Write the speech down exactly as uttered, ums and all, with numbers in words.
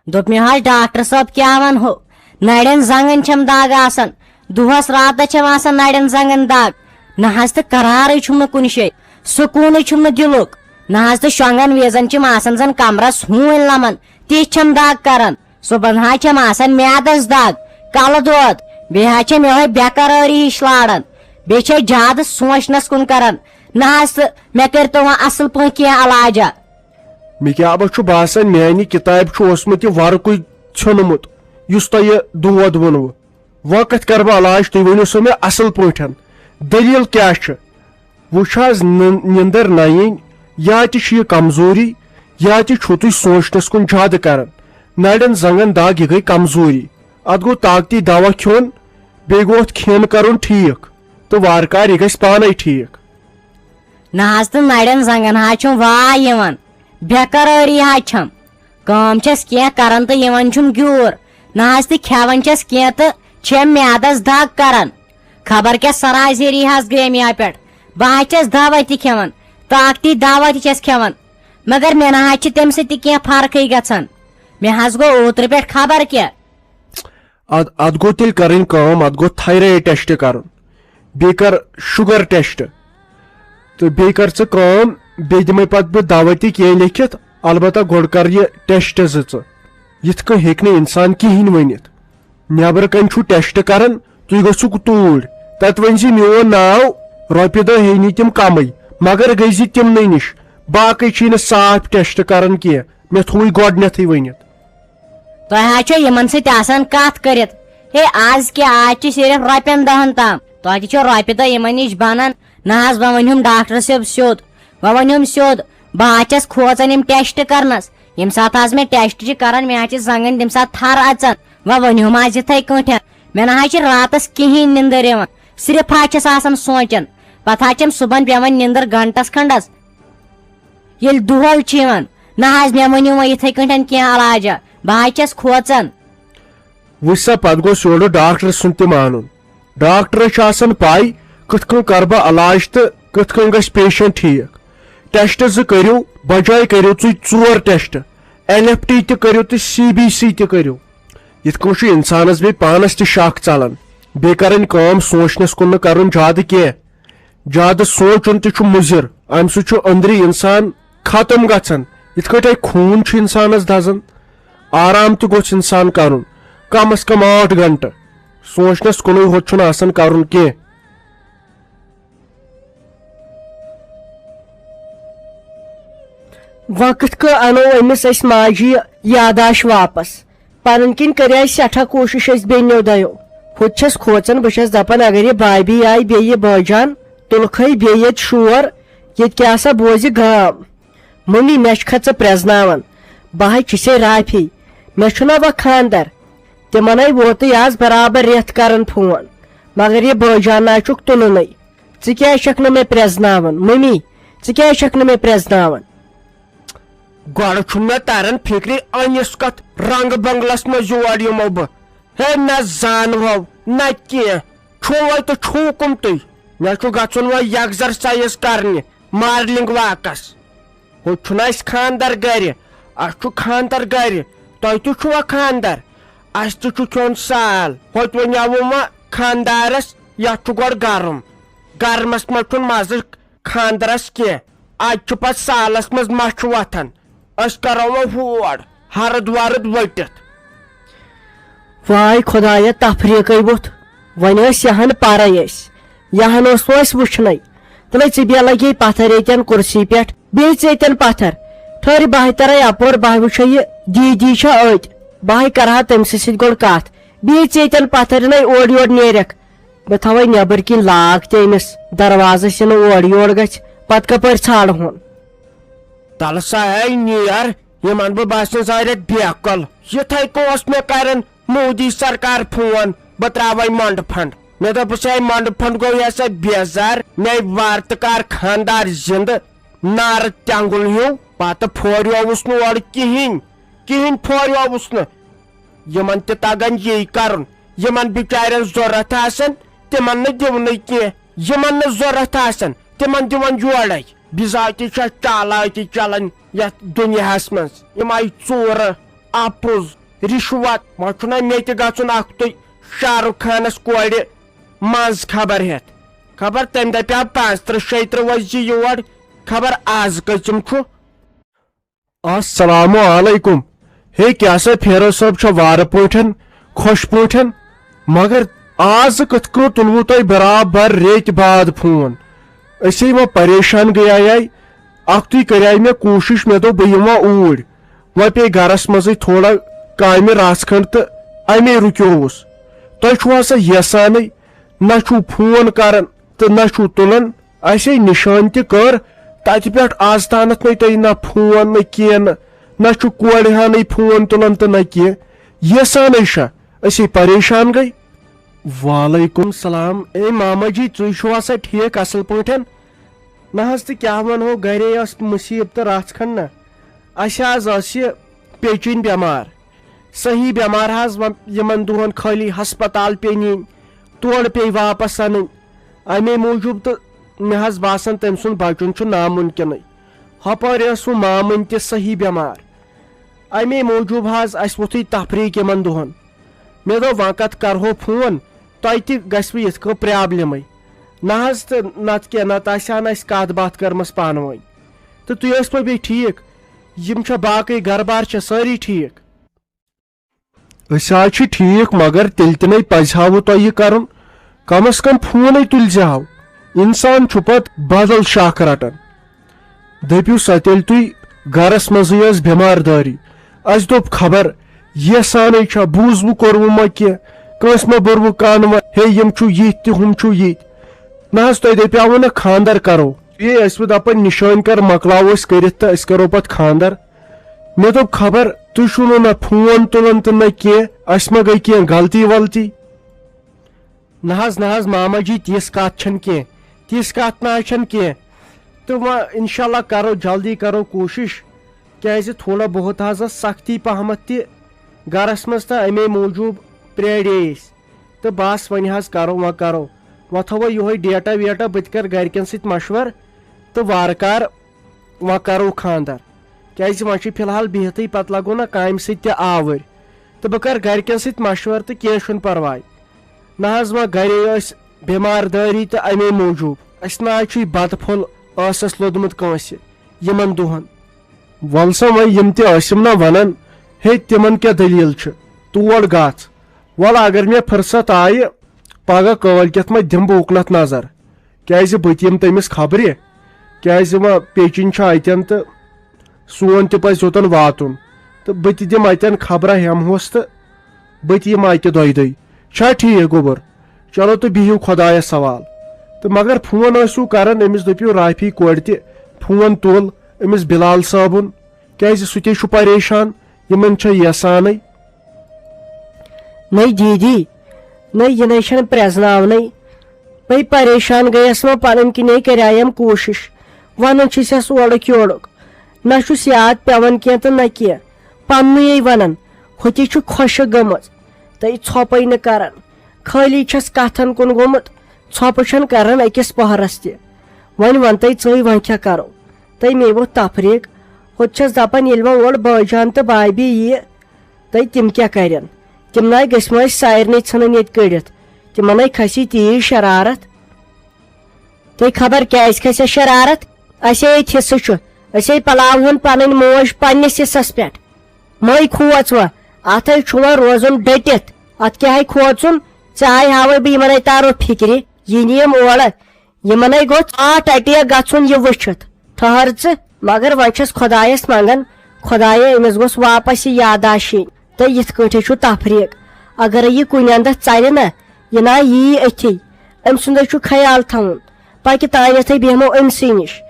دوٚپ مےٚ حظ، "ڈاکٹر صٲب، کیٛاہ وَنہو؟ نَرٮ۪ن زنٛگَن چھَم دَگ آسان، دۄہَس راتَس چھَم آسان نَرٮ۪ن زنٛگَن دَگ، نہ حظ تہٕ قرارٕے چھُم نہٕ کُنہِ جایہِ، سکوٗنٕے چھُم نہٕ دِلُک، نہ حظ تہٕ شۄنٛگَن وِزَن چھِم آسان زَن کمرَس ہوٗنۍ لَمان، تِژھ چھَم دَگ کران۔ صُبحَن حظ چھَم آسان میٛادَس دَگ، کَلہٕ دود، بیٚیہِ حظ چھَم یِہوٚے بے قرٲری ہِش لاران، بیٚیہِ چھَس زیادٕ سونٛچنَس کُن کران، نہ حظ تہٕ مےٚ کٔرۍتو وۄنۍ اَصٕل پٲٹھۍ کینٛہہ علاجا۔" مےٚ کیٛاہ بہ چھُ باسان، میٛانہِ کِتابہِ چھُ اوسمُت یہِ ورقٕے ژھیوٚنمُت، یُس تۄہہِ یہِ دود ووٚنوُ۔ وۄنۍ کتھ کرٕ بہٕ علاج، تُہۍ ؤنِو سا مےٚ اصل پٲٹھۍ، دٔلیٖل کیٛاہ چھِ؟ وۄنۍ چھِ حظ نِ-، نِندٕر نہ یِنۍ، یا تہِ چھِ یہِ کمزوری، یا تہِ چھُو تُہۍ سونٛچنس کُن زیادٕ کران۔ نرٮ۪ن زنٛگن دگ، یہِ گٔے کمزوری۔ اتھ گوٚو طاقتی دوا کھیوٚن، بیٚیہِ گوٚو اتھ کھٮ۪ن کرُن ٹھیٖک، تہٕ وارٕ کارٕ یہِ گژھِ پانے ٹھیٖک۔ نہ حظ تہٕ نرٮ۪ن زنٛگن حظ چھُم واے یِوان، بے قرٲری حظ چھم۔ کٲم چھَس کینٛہہ کران تہٕ یِوان چھُم گیوٗر۔ نہ حظ تہٕ کھٮ۪وان چھَس کینٛہہ تہٕ چھَم میٛادَس دَگ کران۔ خبر کیٛاہ سراسری حظ گٔیَم یَتھ پٮ۪ٹھ۔ بہٕ حظ چھَس دوا تہِ کھٮ۪وان، طاقتی دوا تہِ چھَس کھٮ۪وان، مگر مےٚ نہ حظ چھِ تَمہِ سۭتۍ تہِ کینٛہہ فرقٕے گژھان۔ مےٚ حظ گوٚو اوترٕ پٮ۪ٹھ خبر کیٛاہ۔ اد-، اتھ گوٚو تیٚلہِ کرٕنۍ کٲم، اتھ گوٚو thyroid test کرُن، بیٚیہِ کر sugar test، تہٕ بیٚیہِ کر ژٕ کٲم، بیٚیہِ دِمے پتہٕ بہٕ دوا تہِ کینٛہہ لیکھِتھ۔ البتہ گۄڈٕ کر یہِ test زٕ ژٕ، یِتھ کٔنۍ ہیٚکہِ نہٕ انسان کِہینۍ ؤنِتھ۔ نٮ۪برٕ کنہِ چھُ test کران، تُہۍ گٔژھِو توٗرۍ، تتہِ ؤنۍ زِ میون ناو، رۄپیہِ دہ ہیٚنی تِم کمٕے، مگر گٔژھۍ زِ تِمنٕے نِش، باقٕے چھِی نہٕ صاف test کران کینٛہہ، مےٚ تھووُے گۄڈٕنیتھٕے ؤنِتھ۔ تۄہہِ حظ چھو یِمن سۭتۍ آسان کتھ کٔرِتھ۔ ہے، آز کیٛاہ، آز چھِ صرف رۄپین دہن تام۔ تۄہہِ تہِ چھو رۄپیہِ دہ یِمن نِش بنان۔ نہ حظ، وۄنۍ ؤنۍ ہُم ڈاکٹر صٲب سیوٚد۔ وۄنۍ ؤنۍ ہُم سیوٚد۔ بہٕ حظ چھَس کھوژان یِم test کرنس۔ ییٚمہِ ساتہٕ حظ مےٚ test چھِ کران، مےٚ حظ چھِ زنٛگن تَمہِ ساتہٕ تھر اژان۔ وۄنۍ ؤنۍ ہُم حظ یِتھے کٲٹھۍ۔ مےٚ نہ حظ چھِ راتس کِہینۍ نِندٕر یِوان۔ صرف حظ چھَس آسان سونٛچان۔ پتہٕ حظ چھَم صُبحن پٮ۪وان نِندٕر گھنٹس کھنڈس۔ ییٚلہِ دۄہل چھِ یِوان، نہ حظ، مےٚ ؤنِو وۄنۍ یِتھَے کٲٹھۍ کینٛہہ علاجہ، بہٕ حظ چھَس کھوژان۔ وٕچھ سا، پتہٕ گوٚژھ یورٕ ڈاکٹر سُنٛد تہِ مانُن۔ ڈاکٹرس چھِ آسان پَے کِتھ کٔنۍ کرٕ بہٕ علاج تہٕ کِتھ کٔنۍ گژھِ patient ٹھیٖک۔ Test زٕ کٔرِو، بجاے کٔرِو تُہۍ ژور test، L F T تہِ کٔرِو تہٕ C B C تہِ کٔرِو۔ یِتھ کٔنۍ چھُ انسانس بیٚیہِ پانس تہِ شک ژلان۔ بیٚیہِ کرٕنۍ کٲم، سونٛچنس کُن نہٕ کرُن زیادٕ کینٛہہ۔ زیادٕ سونٛچُن تہِ چھُ مُضِر، امہِ سۭتۍ چھُ أنٛدری انسان ختم گژھان۔ یِتھ کٲٹھۍ اَتہِ خوٗن چھُ انسانس دزان، آرام تہِ گوٚژھ انسان کرُن، کم از کم ٲٹھ گھنٹہٕ۔ سونٛچنس کُنُے ہوت چھُنہٕ آسان کرُن کینٛہہ۔ وۄنۍ کِتھ کٔنۍ انو أمِس أسۍ ماجہِ یہِ یاداشت واپس؟ پنٕنۍ کِنۍ کریے سٮ۪ٹھاہ کوٗشِش أسۍ بیٚنیو دۄیو۔ ہُتہِ چھَس کھوژان، بہٕ چھَس دَپان، اگر یہِ بھابھی آیہِ بیٚیہِ یہِ بٲجان، تُلکھے بیٚیہِ ییٚتہِ شور، ییٚتہِ کیٛاہ سا بوزِ گام۔ مٔمی، مےٚ چھُکھا ژٕ پرٛزناوان؟ بہٕ ہاے چھِسے رافی، مےٚ چھُنہ وۄنۍ خانٛدر۔ تِمن ہاے ووتُے آز برابر رٮ۪تھ کران فون، مگر یہِ بٲجان نہ چھُکھ تُلنٕے۔ ژٕ کیٛازِ چھَکھ نہٕ مےٚ پرٛزناوان؟ مٔمی، ژٕ کیٛازِ چھَکھ نہٕ مےٚ پرٛزناوان؟ گۄڈٕ چھُنہٕ مےٚ تران فِکرِ أمِس کتھ رنٛگہٕ بنٛگلس منٛز یور یِمو بہٕ۔ ہے، نہ زانہو، نہ کینٛہہ۔ چھُو وۄنۍ تہٕ چھُو کُم تُہۍ؟ مےٚ چھُ گژھُن وۄنۍ exercise کرنہِ morning walkس۔ ہُتہِ چھُنہٕ اَسہِ خانٛدر گرِ، اَسہِ چھُ خانٛدر گرِ۔ تۄہہِ تہِ چھُوا خانٛدر؟ اَسہِ تہِ چھُ کھیوٚن سال۔ ہوٚتہِ وَنیٛاوُم وۄنۍ خانٛدارس، یَتھ چھُ گۄڈٕ گرم۔ گرمس منٛز چھُنہٕ مزٕ خانٛدرس کینٛہہ۔ اتہِ چھُ پتہٕ سالس منٛز مچھِ وۄتھان۔ أسۍ کرو وۄنۍ ہور ہرُد ورُد ؤٹِتھ۔ واے خۄدایا، تفریٖقے ووٚتھ۔ وۄنۍ ٲسۍ یہِ ہن پرے أسۍ، یہِ ہن اوس نہٕ اَسہِ وٕچھنَے۔ تہٕ لٔج ژٕ بیٚیہِ لگے پتھر ییٚتٮ۪ن کُرسی پٮ۪ٹھ، بیٚیہِ ژٕ ییٚتٮ۪ن پتھر۔ ٹھٔہر، بہٕ ہاے ترے اپور، بہٕ ہاے وٕچھے یہِ دیٖدی چھا أتۍ، بہٕ ہاے کرٕ ہا تٔمۍ سٕے سۭتۍ گۄڈٕ کتھ۔ بیٚیہِ ژٕ ییٚتٮ۪ن پتھر، نَے اورٕ یورٕ نیرکھ۔ بہٕ تھاوَے نٮ۪بٕرۍ کِنۍ lock تہِ أمِس دروازَس، یہِ نہٕ اورٕ یور گژھِ، پَتہٕ کَپٲرۍ ژھانٛڈہون؟ تَلہٕ سا ہے نیر، یِمَن بہٕ باسان زانٛہہ رٮ۪تھ بے عقل۔ یِتھَے کٔنۍ اوس مےٚ کَران مودی سرکار فون، بہٕ ترٛاوَے مۄنٛڈٕ پھنٛڈ۔ مےٚ دوٚپُس، ہے مۄنٛڈٕ پھنٛڈ گوٚو یہِ ہسا بیزار، مےٚ وارٕ تہٕ کار خانٛدار زِنٛدٕ، نارٕ تٮ۪نٛگُل ہیوٗ۔ پَتہٕ پھوریووُس نہٕ اورٕ کِہیٖنۍ، کِہیٖنۍ پھوریووُس نہٕ۔ یِمن تہِ تگان یی کرُن، یِمن بِچارٮ۪ن ضروٗرت آسن، تِمن نہٕ دِونٕے کینٛہہ، یِمن نہٕ ضروٗرت آسن، تِمن دِوان یورے۔ بِذاتی چھےٚ چالاکی چلان یتھ دُنیاہس منٛز۔ یِم آیہِ ژوٗرٕ، اپُز، رشوت۔ وۄنۍ چھُنہ مےٚ تہِ گژھُن اکھتُے شاہ رخ خانس کورِ منٛز خبر ہٮ۪تھ؟ خبر تٔمۍ دپیٛاو پانٛژترٕٛہ شیٚیہِ ترٕٛہ ؤسۍ زِ یور، خبر از کٔژِم چھُ؟ السلام علیکم۔ ہے، کیٛاہ سا فیروز صٲب چھا وارٕ پٲٹھۍ، خۄش پٲٹھۍ؟ مگر آز کِتھ کٔنۍ تُلوٕ تۄہہِ برابر ریٚتۍ بعد فون؟ أسے وۄنۍ پریشان گٔیایے۔ اکھتُے کریاے مےٚ کوٗشش، مےٚ دوٚپ بہٕ یِمہٕ وۄنۍ اوٗرۍ۔ وۄنۍ پیٚیہِ گرس منٛزٕے تھوڑا کامہِ رژھ کھنٛڈ تہٕ امے رُکیووُس۔ تۄہہِ چھُوا سا یژھانٕے؟ نہ چھُو فون کران تہٕ نہ چھُو تُلان۔ اسے نشٲنۍ تہِ کٔر، تتہِ پٮ۪ٹھ از تانتھ نے تۄہہِ نہ فون نہ کینٛہہ، نہ، نہ چھُ کورِ ہانٕے فون تُلان تہٕ نہ کینٛہہ۔ یژھانٕے چھا؟ أسے پریشان گٔے۔ وعلیکم السلام۔ اے ماما جی، ژٕے چھُوا سا ٹھیٖک اصل پٲٹھۍ؟ نہ حظ، تہٕ کیٛاہ ونہو، گرے ٲس مُصیبت تہٕ رژھ کھنٛڈ نہ۔ اسہِ حظ ٲس یہِ پیٚچِنۍ بٮ۪مار۔ صحیح بٮ۪مار حظ، وۄنۍ یِمن دۄہن خٲلی ہسپتال پیٚیہِ نِنۍ، تورٕ پیٚیہِ واپس انٕنۍ۔ امے موٗجوٗب تہٕ مےٚ حظ باسان، تٔمۍ سُنٛد بچُن چھُ ناممکِنٕے۔ ہۄپٲرۍ ٲس ہُہ مامٕنۍ تہِ صحیح بٮ۪مار۔ امے موٗجوٗب حظ اسہِ ووٚتھُے تفریٖق یِمن دۄہن۔ مےٚ دوٚپ، وۄنۍ کتھ کرہو فون، تۄہہِ تہِ گژھِوٕ یِتھ کٔنۍ پرابلمٕے۔ نہ حظ، تہٕ نتہٕ کیٛاہ، نتہٕ آسہِ ہا نہٕ اسہِ کتھ باتھ کٔرمٕژ پانہٕ ؤنۍ۔ تہٕ تُہۍ ٲسوا بیٚیہِ ٹھیٖک؟ یِم چھا باقٕے گرٕ بار چھا سٲری ٹھیٖک؟ أسۍ حظ چھِ ٹھیٖک، مگر تیٚلہِ تہِ نے پزِ ہاوٕ تۄہہِ یہِ کرُن۔ کم از کم فونٕے تُلۍ زِ ہاو۔ انسان چھُ پتہٕ بدل شاکھ رٹان۔ دٔپِو سا تیٚلہِ تُہۍ، گرس منٛزٕے ٲس بٮ۪مار دٲری۔ اسہِ دوٚپ خبر یژھانٕے چھا، بوٗزوٕ کوٚروٕ ما کینٛہہ، کٲنٛسہِ ما بوٚروٕ کان ما، ہے یِم چھُو یِتھۍ تہِ ہُم چھُو یِتھۍ۔ نہ حظ، تۄہہِ دپیاوٕ نہ خانٛدر کرو۔ بیٚیہِ ٲسوٕ دپان نشٲنۍ کر مۄکلاوو أسۍ کٔرِتھ تہٕ أسۍ کرو پتہٕ خانٛدر۔ مےٚ دوٚپ خبر تُہۍ چھُو نہٕ نہ فون تُلان تہٕ نہ کینٛہہ، اسہِ ما گٔے کینٛہہ غلطی ولطی؟ نہ حظ، نہ حظ ماما جی، تِژھ کتھ چھنہٕ کینٛہہ، تِژھ کتھ نہ حظ چھنہٕ کینٛہہ۔ تہٕ وۄنۍ انشاءاللہ کرو جلدی کرو کوٗشش، کیازِ تھوڑا بہت حظ ٲس سختی پہمتھ تہِ گرس منٛز، تہٕ امے موٗجوٗب پرٛاریے أسۍ۔ تہٕ بس وۄنۍ حظ کرو، وۄنۍ کرو، وۄنۍ تھاوو یِہوے ڈیٹا ویٹا، بہٕ تہِ کرٕ گرِکٮ۪ن سۭتۍ مشور تہٕ وارٕ کارٕ وۄنۍ کرو خانٛدر، کیازِ وۄنۍ چھِ فی الحال بِہتھٕے، پتہٕ لگو نہ کامہِ سۭتۍ تہِ آوٕرۍ۔ تہٕ بہٕ کرٕ گرِکٮ۪ن سۭتۍ مشورٕ تہٕ کینٛہہ چھُنہٕ پرواے۔ نہ حظ، وۄنۍ گرے ٲسۍ بٮ۪مار دٲری تہٕ امے موٗجوٗب۔ اسہِ نہ حظ چھُ یہِ بتہٕ پھوٚل ٲسس لوٚدمُت کٲنٛسہِ یِمن دۄہن۔ ول سا وۄنۍ یِم تہِ ٲسِم نہ ونان، ہے تِمن کیٛاہ دٔلیٖل چھِ؟ تور گژھ۔ ول اگر مےٚ فرصت آیہِ، پگاہ کٲلۍ کٮ۪تھ ما دِمہٕ بہٕ اُکنتھ نظر۔ کیازِ بہٕ تہِ یِمہٕ تٔمِس خبرِ، کیازِ وۄنۍ پیچِنۍ چھِ اتٮ۪ن تہٕ سون تہِ پزِ یوٚتن واتُن۔ تہٕ بہٕ تہِ دِمہٕ اتٮ۪ن خبرا ہٮ۪مہٕ ہوس تہٕ بہٕ تہِ یِمہٕ اکہِ دۄیہِ دۄہہِ۔ چھا ٹھیٖک گوٚبُر؟ چلو تہٕ بِہِو خۄدایس حوال۔ تہٕ مگر فون ٲسِو کران أمِس، دٔپِو رافی کورِ تہِ فون تُل، أمِس بلال صٲبُن، کیازِ سُہ تہِ چھُ پریشان، یِمن چھےٚ یژھانٕے۔ نٔے دیٖدی، نٔے یہِ نَے چھَنہٕ پرٛزناونَے۔ بے پریشان گٔیَس وۄنۍ پَنٕنۍ کِنے کریایم کوٗشِش۔ وَنان چھِسَس اورُک یورُک۔ نہ چھُس یاد پٮ۪وان کینٛہہ تہٕ نہ کینٛہہ۔ پَننُے وَنان۔ ہُتہِ چھُ خۄشٕک گٔمٕژ۔ تہٕ یہِ ژھۄپَے نہٕ کران۔ خٲلی چھَس کَتھَن کُن گوٚمُت۔ ژھۄپہٕ چھَنہٕ کران أکِس پٔہرَس تہِ۔ وۄنۍ وَن تَے ژٕے وۄنۍ کیٛاہ کرو۔ تہٕ مے ووٚتھ تفریٖق۔ ہُتہِ چھَس دَپان ییٚلہِ وۄنۍ اورٕ بٲے جان تہٕ بھابھی یِیہِ، تہٕ تِم کیٛاہ کَرن؟ تِم نَے گٔژھۍ وۄنۍ اَسہِ سارنٕے ژھٕنٕنۍ ییٚتہِ کٔڑِتھ۔ تِمَن ہے کھسی تیٖژ شرارت۔ تہٕ خبر کیٛازِ کھسٮ۪س شرارت؟ اَسے ییٚتہِ حصہٕ چھُ۔ أسے پَلاوہون پَنٕنۍ موج پنٛنِس حصس پٮ۪ٹھ۔ مَے کھوژ وۄنۍ۔ اَتھ ہے چھُ وۄنۍ روزُن ڈٔٹِتھ۔ اَتھ کیٛاہ ہے کھوژُن؟ ژےٚ آے ہاوَے بہٕ یِمَن ہے تارو فِکرِ۔ یہِ نِیَم اورٕ۔ یِمن ہے گوٚژھ ہارٹ اٹیک گژھُن یہِ وٕچھِتھ۔ ٹھہر ژٕ، مگر وۄنۍ چھَس خۄدایَس منٛگان، خۄدایا، أمِس گوٚژھ واپس یہِ یاداشت یِنۍ۔ تہٕ یِتھ کٲٹھۍ چھُ تفریٖق۔ اگرے یہِ کُنہِ اندس ژلہِ نہ، یہِ نا ییہِ أتھی۔ أمۍ سُنٛدے چھُ خیال تھاوُن۔ پکہِ تانٮ۪تھٕے بیٚہمو أمۍ سٕے نِش۔